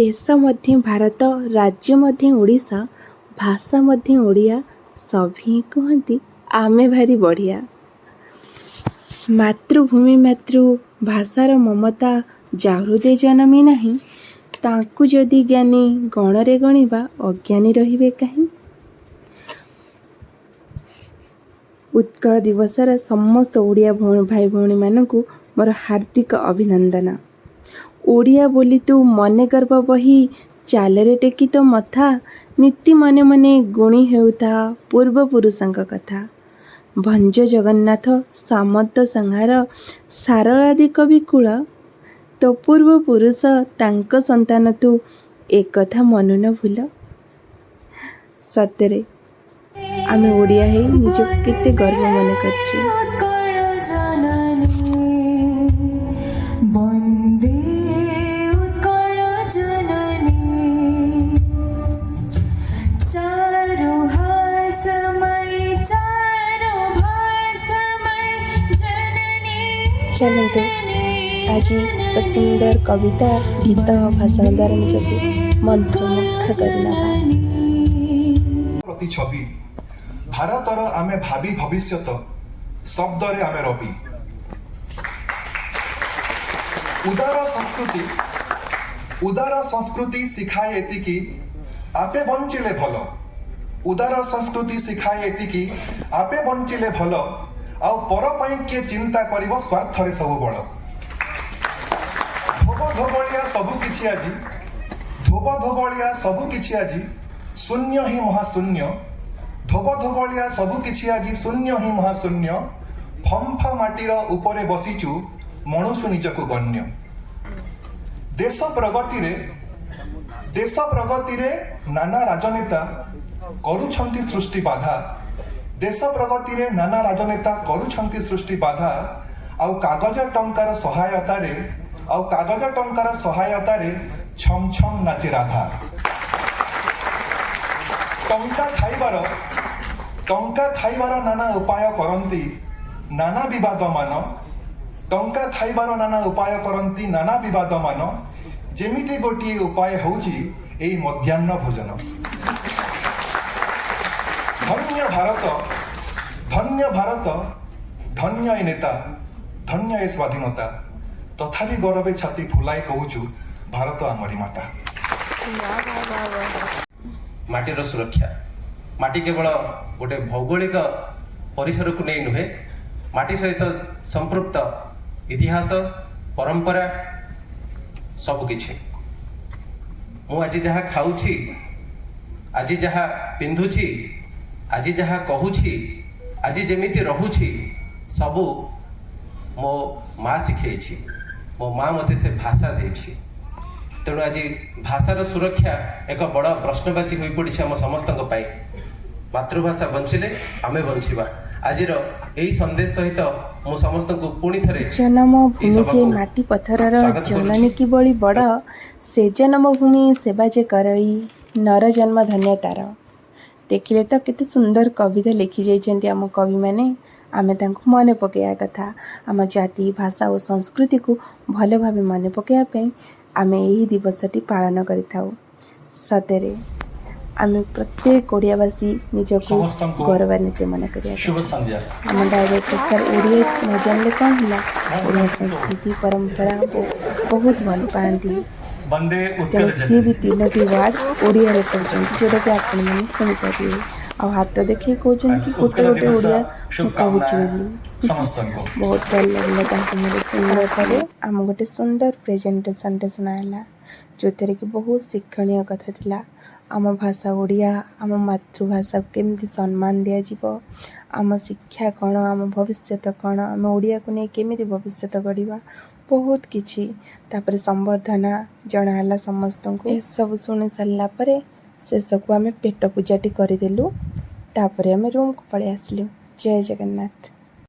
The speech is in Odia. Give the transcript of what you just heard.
ଦେଶ ମଧ୍ୟ ଭାରତ, ରାଜ୍ୟ ମଧ୍ୟ ଓଡ଼ିଶା, ଭାଷା ମଧ୍ୟ ଓଡ଼ିଆ, ସଭିଏଁ କୁହନ୍ତି ଆମେ ଭାରି ବଢ଼ିଆ। ମାତୃଭୂମି ମାତୃ ଭାଷାର ମମତା ଯା ହୃଦେ ଜନମି ନାହିଁ, ତାଙ୍କୁ ଯଦି ଜ୍ଞାନୀ ଗଣରେ ଗଣିବା, ଅଜ୍ଞାନୀ ରହିବେ କାହିଁ? ଉତ୍କଳ ଦିବସର ସମସ୍ତ ଓଡ଼ିଆ ଭଉଣୀ, ଭାଇ ଭଉଣୀମାନଙ୍କୁ ମୋର ହାର୍ଦ୍ଦିକ ଅଭିନନ୍ଦନ। ଓଡ଼ିଆ ବୋଲି ତୁ ମନେ ଗର୍ବ ବହି, ଚାଲରେ ଟେକି ତୋ ମଥା, ନିତି ମନେ ମନେ ଗୁଣି ହେଉଥା ପୂର୍ବପୁରୁଷଙ୍କ କଥା। ଭଞ୍ଜ ଜଗନ୍ନାଥ ସାମନ୍ତ ସଂହାର ସାରଳାଦି କବି କୂଳ, ତୋ ପୂର୍ବପୁରୁଷ ତାଙ୍କ ସନ୍ତାନ ତୁ, ଏକଥା ମନୁ ନ ଭୁଲ। ସତରେ ଆମେ ଓଡ଼ିଆ ହେଇ ନିଜକୁ କେତେ ଗର୍ବ ମନେ କରୁଛୁ। ଉତ୍କଳ ଜନନୀ, ବନ୍ଦେ ଉତ୍କଳ ଜନନୀ। ଚାରୁହାସମୟୀ, ଚାରୁ ଭାଷାମୟୀ ଜନନୀ। ଚାଲନ୍ତୁ, ଆଜି ଏକ ସୁନ୍ଦର କବିତା, ଗୀତ, ଭାଷଣ ଦ୍ୱାରା ନିଜକୁ ମନ୍ତ୍ରମୁଗ୍ଧ କରିନେବା। ପ୍ରତିଛବି ଭାରତର ଆମେ ଭାବି ଭବିଷ୍ୟତ ଶବ୍ଦରେ ଆମେ ରବି। ଉଦାର ସଂସ୍କୃତି, ଉଦାର ସଂସ୍କୃତି ଶିଖାଏ ଏତିକି, ଆପେ ବଞ୍ଚିଲେ ଭଲ। ଉଦାର ସଂସ୍କୃତି ଶିଖାଏ ଏତିକି, ଆପେ ବଞ୍ଚିଲେ ଭଲ, ଆଉ ପର ପାଇଁ କିଏ ଚିନ୍ତା କରିବ, ସ୍ୱାର୍ଥରେ ସବୁ ବଳ। ଧୋବ ଧୋବଳିଆ ସବୁ କିଛି ଆଜି, ଧୋବ ଧୋବଳିଆ ସବୁ କିଛି ଆଜି ଶୂନ୍ୟ ହିଁ ମହାଶୂନ୍ୟ। ଧୋବ ଧୋବଳିଆ ସବୁ କିଛି ଆଜି ଶୂନ୍ୟ ହିଁ ମହାଶୂନ୍ୟ। ଫମ୍ଫା ମାଟିର ଉପରେ ବସିଛୁ, ମଣୁଛୁ ନିଜକୁ ଗଣ୍ୟ। ଦେଶ ପ୍ରଗତିରେ, ଦେଶ ପ୍ରଗତିରେ ନାନା ରାଜନେତା କରୁଛନ୍ତି ସୃଷ୍ଟି ବାଧା। ଦେଶ ପ୍ରଗତିରେ ନାନା ରାଜନେତା କରୁଛନ୍ତି ସୃଷ୍ଟି ବାଧା, ଆଉ କାଗଜ ଟଙ୍କାର ସହାୟତାରେ, ଆଉ କାଗଜ ଟଙ୍କାର ସହାୟତାରେ ଛମ୍ ଛମ୍ ନାଚେ ରାଧା। ଟଙ୍କା ଖାଇବାର, ଟଙ୍କା ଖାଇବାର ନାନା ଉପାୟ କରନ୍ତି ନାନା ବିବାଦ ମାନ। ଟଙ୍କା ଖାଇବାର ନାନା ଉପାୟ କରନ୍ତି ନାନା ବିବାଦ ମାନ, ଯେମିତି ଗୋଟିଏ ଉପାୟ ହେଉଛି ଏଇ ମଧ୍ୟାହ୍ନ ଭୋଜନ। ଧନ୍ୟ ଭାରତ, ଧନ୍ୟ ଭାରତ, ଧନ୍ୟ ଏ ନେତା, ଧନ୍ୟ ଏ ସ୍ୱାଧୀନତା। ତଥାପି ଗରବେ ଛାତି ଫୁଲାଇ କହୁଛୁ, ଭାରତ ଆମରି ମାତା। ମାଟିର ସୁରକ୍ଷା। ମାଟି କେବଳ ଗୋଟେ ଭୌଗୋଳିକ ପରିସରକୁ ନେଇ ନୁହେଁ, ମାଟି ସହିତ ସମ୍ପୃକ୍ତ ଇତିହାସ, ପରମ୍ପରା, ସବୁକିଛି। ମୁଁ ଆଜି ଯାହା ଖାଉଛି, ଆଜି ଯାହା ପିନ୍ଧୁଛି, ଆଜି ଯାହା କହୁଛି, ଆଜି ଯେମିତି ରହୁଛି, ସବୁ ମୋ ମା ଶିଖେଇଛି। ମୋ ମା ମୋତେ ସେ ଭାଷା ଦେଇଛି। ତେଣୁ ଆଜି ଭାଷାର ସୁରକ୍ଷା ଏକ ବଡ଼ ପ୍ରଶ୍ନବାଚୀ ହୋଇପଡ଼ିଛି ଆମ ସମସ୍ତଙ୍କ ପାଇଁ। ମାତୃଭାଷା ବଞ୍ଚିଲେ ଆମେ ବଞ୍ଚିବା। ଆଜିର ଏଇ ସନ୍ଦେଶ ସହିତ ମୁଁ ସମସ୍ତଙ୍କୁ ପୁଣି ଥରେ ଜନମ ଏହି ଭୂମି ଯେ ସଭାକୁ ମାଟି ପଥରର, ସ୍ୱାଗତ କରୁଛି। ଜନନୀ କିବଳି ବଡ଼, ସେ ଜନମ ଭୂମି ସେବା ଯେ କରଇ, ନର ଜନ୍ମ ଧନ୍ୟ ତାର। ଦେଖିଲେ ତ, କେତେ ସୁନ୍ଦର କବିତା ଲେଖି ଯାଇଛନ୍ତି ଆମ କବିମାନେ। ଆମେ ତାଙ୍କୁ ମନେ ପକାଇବା କଥା। ଆମ ଜାତି, ଭାଷା ଓ ସଂସ୍କୃତିକୁ ଭଲ ଭାବେ ମନେ ପକାଇବା ପାଇଁ ଆମେ ଏହି ଦିବସଟି ପାଳନ କରିଥାଉ। ସତରେ ଆମେ ପ୍ରତ୍ୟେକ ଓଡ଼ିଆବାସୀ ନିଜକୁ ସମସ୍ତଙ୍କୁ ଗୌରବାନ୍ୱିତ ମନେ କରିବା ଶୁଭ କଥା। ସନ୍ଧ୍ୟା। ଆମ ଡାଇରେକ୍ଟର ସାର୍ ଓଡ଼ିଆ ନ ଜାଣିଲେ କ'ଣ ହେଲା, ଓଡ଼ିଆ ସଂସ୍କୃତି ପରମ୍ପରା ବହୁତ ଭଲ ପାଆନ୍ତି। ବନ୍ଦେ ତେଣୁ ଉତ୍କଳ ସିଏ ବି ଜନନୀ। ତିନୋଟି ୱାର୍ଡ଼ ଓଡ଼ିଆରେ କହୁଛନ୍ତି, ଯେଉଁଟାକି ଆପଣମାନେ ଶୁଣିପାରିବେ, ଆଉ ହାତ ଦେଖେଇ କହୁଛନ୍ତି କି ଗୋଟେ ଉତ୍କଳ ଗୋଟେ ଦିବସ ଓଡ଼ିଆ ମୁଁ ଶୁଭକାମନା କହୁଛି ବୋଲି। ସମସ୍ତଙ୍କୁ। ବହୁତ ଭଲ ଲାଗିଲା ତାଙ୍କୁ ମୋର ଶୁଣିବା ପରେ ଆମ ଗୋଟେ ସୁନ୍ଦର ପ୍ରେଜେଣ୍ଟେସନ୍ଟେ ଶୁଣା ହେଲା, ଯେଉଁଥିରେ କି ବହୁତ ଶିକ୍ଷଣୀୟ କଥା ଥିଲା। ଆମ ଭାଷା ଓଡ଼ିଆ, ଆମ ମାତୃଭାଷାକୁ କେମିତି ସମ୍ମାନ ଦିଆଯିବ, ଆମ ଶିକ୍ଷା କ'ଣ, ଆମ ଭବିଷ୍ୟତ କ'ଣ, ଆମେ ଓଡ଼ିଆକୁ ନେଇ କେମିତି ଭବିଷ୍ୟତ ଗଢ଼ିବା, ବହୁତ କିଛି। ତାପରେ ସମ୍ବର୍ଦ୍ଧନା ଜଣା ହେଲା ସମସ୍ତଙ୍କୁ। ଏସବୁ ଶୁଣି ସାରିଲା ପରେ ଶେଷକୁ ଆମେ ପେଟ ପୂଜାଟି କରିଦେଲୁ। ତାପରେ ଆମେ ରୁମ୍କୁ ପଳେଇ ଆସିଲୁ। ଜୟ ଜଗନ୍ନାଥ।